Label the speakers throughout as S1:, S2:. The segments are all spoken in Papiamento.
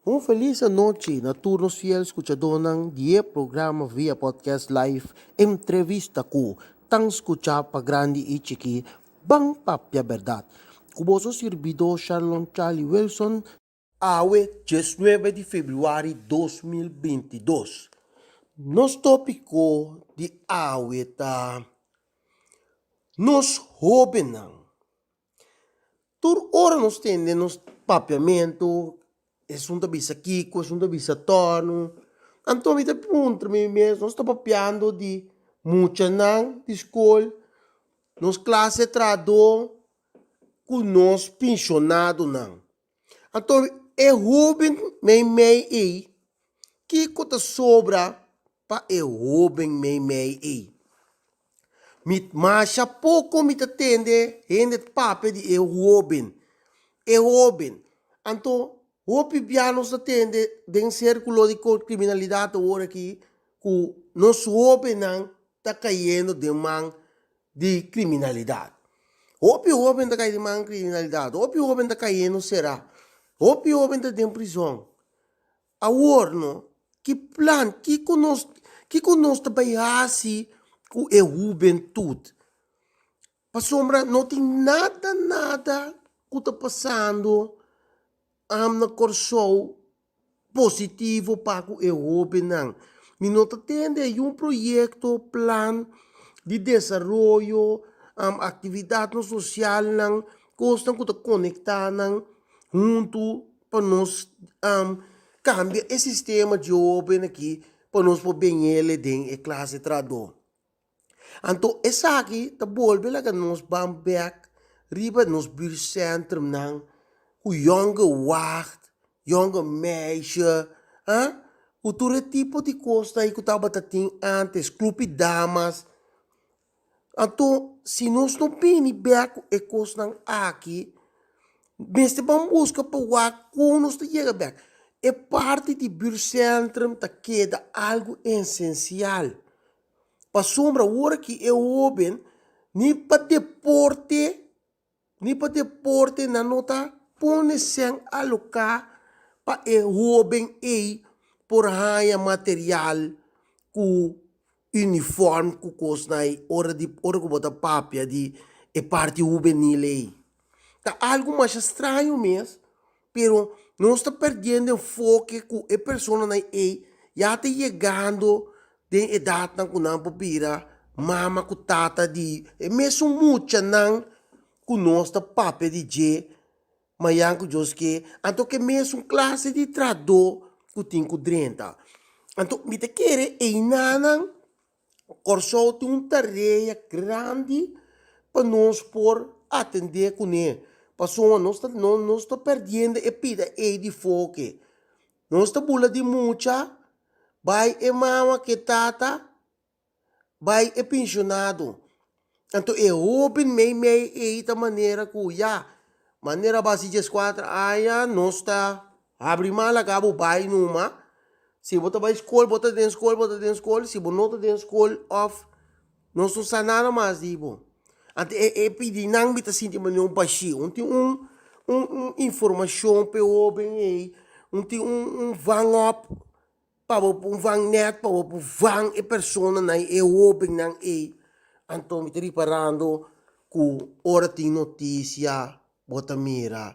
S1: Un felis anochi na tur nos fiel skuchadónan di e programa via podcast live Entrevista ku tan skuchá pa grandi i chikí Ban Papia Bèrdat ku boso sirbidó Sharlon Charlie Wilson. Awe diesnuebe di febrüari 2022. Nos tópiko di awe ta Nos hóbennan. Tur ora nos tende nos papiamentu, esun ta bisa kiko, esun ta bisa tònu. Anto mi ta puntra mi mes, nos ta papiando di muchanan di skol, nos klase trahadó ku nos penshonadonan. Anto e hóben meimei ei, kiko ta sobra pa e hóben meimei ei? Mi masha poko mi ta tende hende papia di e hóben, e hóben. Anto hopi bia nos ta tende den sérkulo di kriminalidat awor aki ku nos hóbennan ta kayendo den man di kriminalidat. Hopi hóben ta kai den man kriminalidat, hopi hóben ta kayendo será, hopi hóben ta den prizòn. Awor no, ki plan, kiko nos, kiko nos ta bai hasi ku e hubentut? Pasobra no tin nada, nada ku ta pasando na Kòrsou positivo pa ku e hóbennan. Mi no ta tende un proyekto, plan di desaroyo, aktividatnan sosialnan, kosnan ku ta konektá nan huntu pa nos kambia e sistema di hóben aki pa nos por ben'el den e klase trahadó. Anto esaki ta bolbe laga nos ban bek riba nos buurtcentrumnan ku jonge wacht, jonge meisje, ha, ku tur e tipo di kosnan ei ku tabata tin ántes, club di damas. Anto si nos no bini bek ku e kosnan aki, mester ban buska pa wak kon nos ta yega bek. E parti di buurtcentrum ta keda algu esensial. Pasobra ora ki e hoben ni pa deporte, ni pa deporte nan no ta pone sèn aloká pa e hoben ei por haña material ku unifòrm ku kosnan ei ora di ora ku bo ta papia di e parti hubenil ei. Ta algu masha straño mes Pero nos ta perdiendo enfoke ku e personanan ei ya ta yegando den edatnan ku nan por bira mama ku tata di e mesun muchanan ku nos ta papia di dje mañan ku Dios ke. Anto ke mesun klase di trahadó ku tin ku drenta. Anto mi ta kere einanan Kòrsou tin un tarea grandi pa nos por atendé kuné, pasobra nos ta nos ta pèrdiendo e pida ei di foke. Nos ta bula di mucha bai e mama ku e tata, bai e penshonado. Anto e hóben meimei ei ta manera ku ya, manera basi dieskuater aña nos ta habri man laga bo bai numa. Si bo ta bai skol bo ta den skol bo ta den skol, si bo no ta den skol òf nos no sa nada mas di bo. Anto e e pidi nan mi ta sinti manera un bashí, un tin un un un informashon pa e hóben ei, un tin un un vang òp pa bo un vang nèt pa bo por vang e personanan e hóbennan ei. Anto mi ta riparando ku ora tin notisia bo ta mira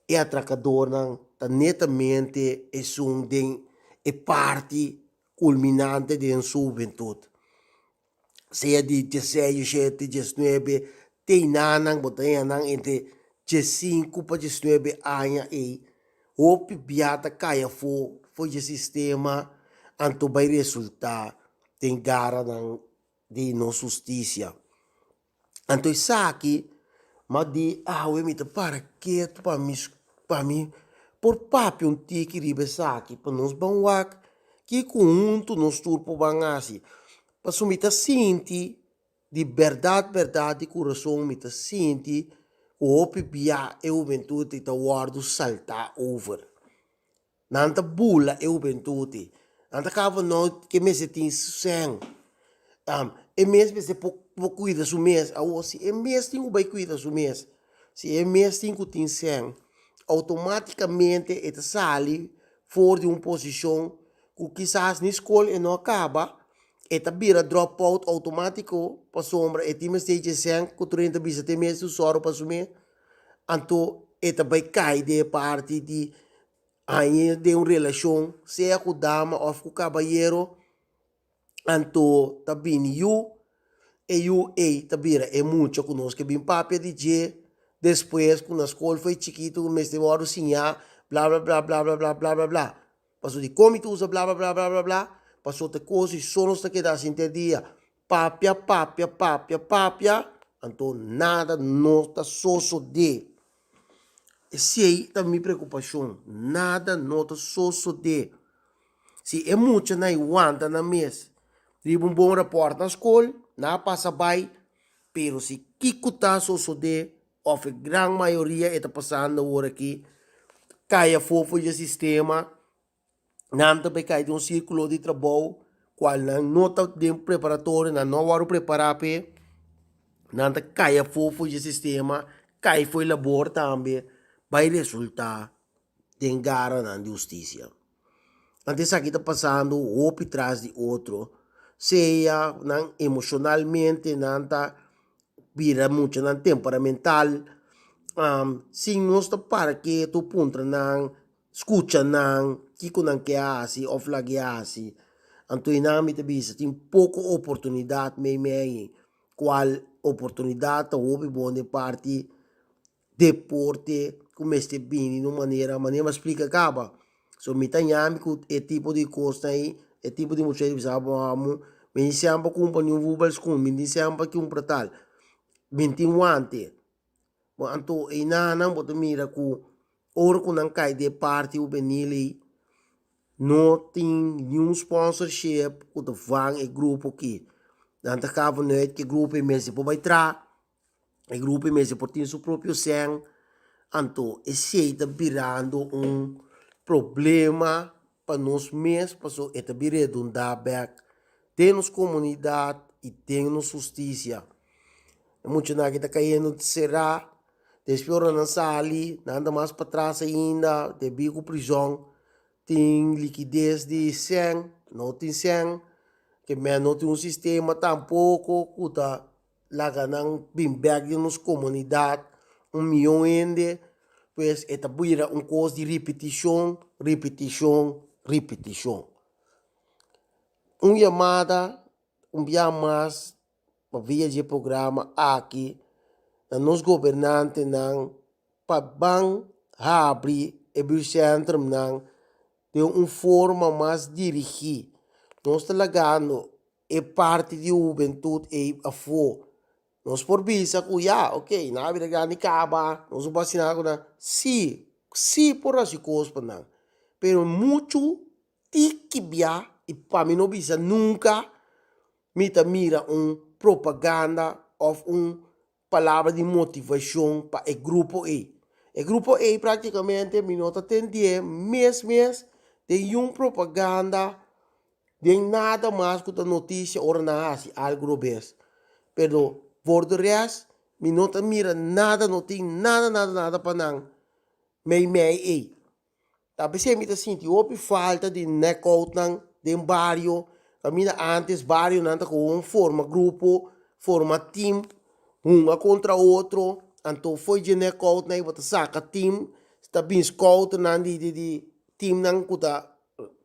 S1: e atrakadornan ta netamente esun den e parti kulminante den su hubentut. Sea di dieseis, dieshete, diesnuebe, te einanan bo ta haña nan entre diesinku pa diesnuebe aña ei. Hopi bia ta kai afó for dje sistema anto bai resultá den garanan di nos hustisia. Anto esaki m'a di awe mi ta para ketu pa mi pa mi por papia un tiki riba esaki pa nos ban wak kiko huntu nos tur por ban hasi. Pasobra mi ta sinti di bèrdat bèrdat di kurason mi ta sinti ku hopi bia e hubentut ei ta wòrdu saltá over. Nan ta bula e hubentut ei. Nan ta kaba no ke mester tin sèn. E mes mester por por kuida su mes. Awor si e mes tin ku bai kuida su mes, si e mes tin ku tin sèn, outomátikamente e ta sali. for di un posishon ku kisas ni skol e no a kaba, e ta bira drop out outomátiko pasobra e tin mester dje sèn ku tur hende ta bisa te mes su sòru pa su mes, anto e ta bai kai den e parti di haña den un relashon sea ku dama òf ku kabayero. Anto ta bini yu, e yu ei ta bira e mucha ku nos ke bin papia di dje despues ku na skol fo'i chikitu ku mester wòrdu siñá bla bla bla bla bla bla bla bla bla. Pasobra dikon mi ta usa bla bla bla bla bla bla? Pasobra ta kos di so nos ta keda hasi henter dia, papia papia papia papia, anto nada no ta sosodé. Esei ta mi preokupashon, nada no ta sosodé. Si e muchanan wanta nan mes riba un bon rapòrt na skol, nan a pasa bai, pero si kiko ta sosodé òf e gran mayoria e ta pasando awor aki, kai afó for di e sistema, nan ta bai kai den un sirkulo di trabou kual nan no ta den preparatorio, nan no a wòrdu prepará p'e, nan ta kai afó for di e sistema, kai for di labor tambe, bai resultá den garanan di hustisia. Anto esaki ta pasando hopi tras di otro, sea nan emoshonalmente nan ta bira muchanan temperamental, sin nos ta para ketu puntra nan, skucha nan kiko nan ke hasi òf lag'e hasi. Anto einan mi ta bisa tin poko oportunidat meimei, kual oportunidat ta hopi bon den parti deporte ku mester bini na un manera, manera mi a splika kaba. So mi ta yami ku e tipo di kosnan ei, e tipo di mucha ei bisa bo amo, mi tin semper kumpra niun voetbalschoen, mi tin semper kumpra tal, mi tin wante. Bo anto einanan bo ta mira ku ora ku nan kai den e parti hubenil ei, no tin niun sponsorship ku ta van e grupo aki. Nan ta kaba vanuit ku e grupo ei mester por bai traha. E grupo ei mester por tin su propio sèn, anto esei ta birando un problema pa nos mes pasobra e ta bin redundá bèk den nos komunidat i den nos hustisia. E muchanan aki ta kayendo será, despues ora nan sali nan ta mas patras ainda debí ku prizòn tin likides di sèn, no tin sèn, ke men no tin un sistema tampoko ku ta laga nan bin bek den nos komunidat un mion hende, pues e ta bira un kos di ripitishon, ripitishon, ripitishon. Un yamada un bia mas pa via di e programa aki na nos gobernantenan pa ban habri e buurtcentrumnan den un forma mas dirigí. Nos ta lagando e parti di hubentut ei afó. Nos por bisa ku ya, ok, nan a bira grandi kaba, nos no por hasi nada ku nan. Sí, sí por hasi kos pa nan, pero muchu tiki bia i pa mi no bisa nunka mi ta mira un propaganda òf un palabra di motivashon pa e grupo ei. E grupo ei praktikamente mi no ta tend'é mes mes den niun propaganda, den nada mas ku ta notisia ora nan hasi algu robes. Pero for de rest mi no ta mira nada, no tin nada nada nada pa nan meimei ei. Ta p'esei mi ta sinti hopi falta di nèkoutnan den bario. Kaminda ántes barionan ta koon forma grupo, forma tim, hunga kontra otro. Anto fo'i dje nèkoutnan ei bo ta saka tim, ta bin skouternan di di di timnan ku ta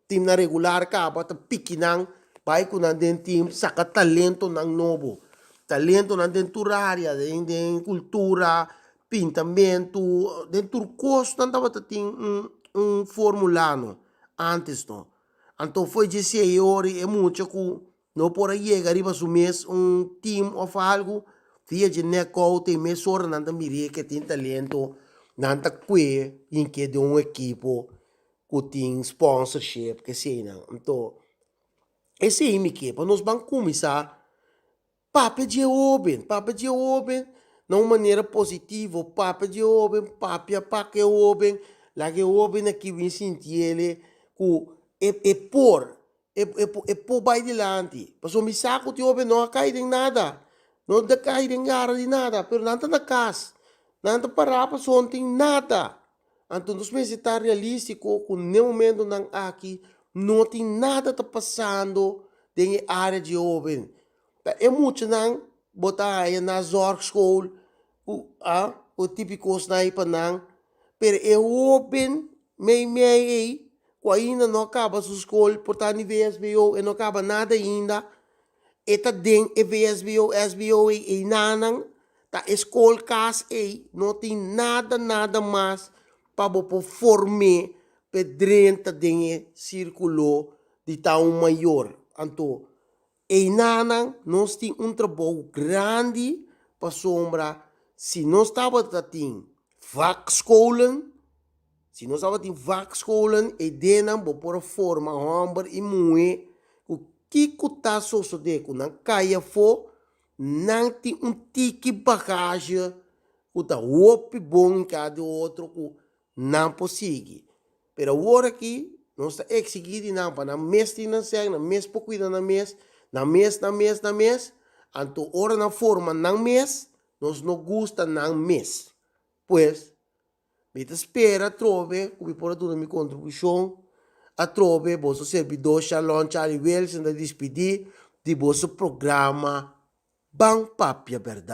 S1: timnan regular kaba ta piki nan bai ku nan den tim saka talentonan nobo. Talentonan den tur área, den den kultura, pintamentu, den tur kos nan tabata tin un un formulano ántes no. Anto fo'i dje sei ora e mucha ku no por a yega riba su mes un tim òf algu, via dje nèkout ei mesora nan ta mir'é ke tin talento, nan ta kue hink'é den un ekipo ku tin sponsorship keseinan. Anto esei mi ke pa nos ban kuminsá Papia dje hóben, papia dje hóben na un manera positivo, papia dje hóben, papia pa ku e hóben, laga e hóben aki bin sinti ele ku e e por, e e e por bai dilanti. Pasobra mi sa ku tin hóben no a kai den nada, no ta kai den gara di nada, pero nan ta na kas, nan ta pará pasobra no tin nada. Anto nos mester ta realístiko ku n'e momentonan aki no tin nada ta pasando den e área di hóben. Ta e muchanan bo ta haña na zorgschool ku a ku tipo kosnan ei pa nan, pero e hóben meimei ei ku ainda no a kaba su skol por ta ni vsbo e no kaba nada ainda, e ta den e vsbo, sbo ei einanan ta e skol kas ei no tin nada nada mas pa bo por form'é p'e drenta den e sirkulo di ta un mayor. Anto einanan nos tin un trabou grandi pasobra si nos tabata tin vakscholen, si nos tabatin vakscholen eidennan bo por a forma hòmber i muhé ku kiko ta sosodé ku nan kai afó Nan tin un tiki bagage ku ta hopi bon i kada otro ku nan por sigui. Pero awor aki nos ta eksigí di nan pa nan mes tin nan sèn, nan mes por kuida nan mes, nan mes, nan mes, nan mes. Anto ora nan forma nan mes, nos no gusta nan mes. Pues, Mi ta spera atrobe ku mi por a duna mi kontribushon. Atrobe boso serbidó Shalon Charlie Wilson ta dispidí di boso programa Ban Papia Bèrdat.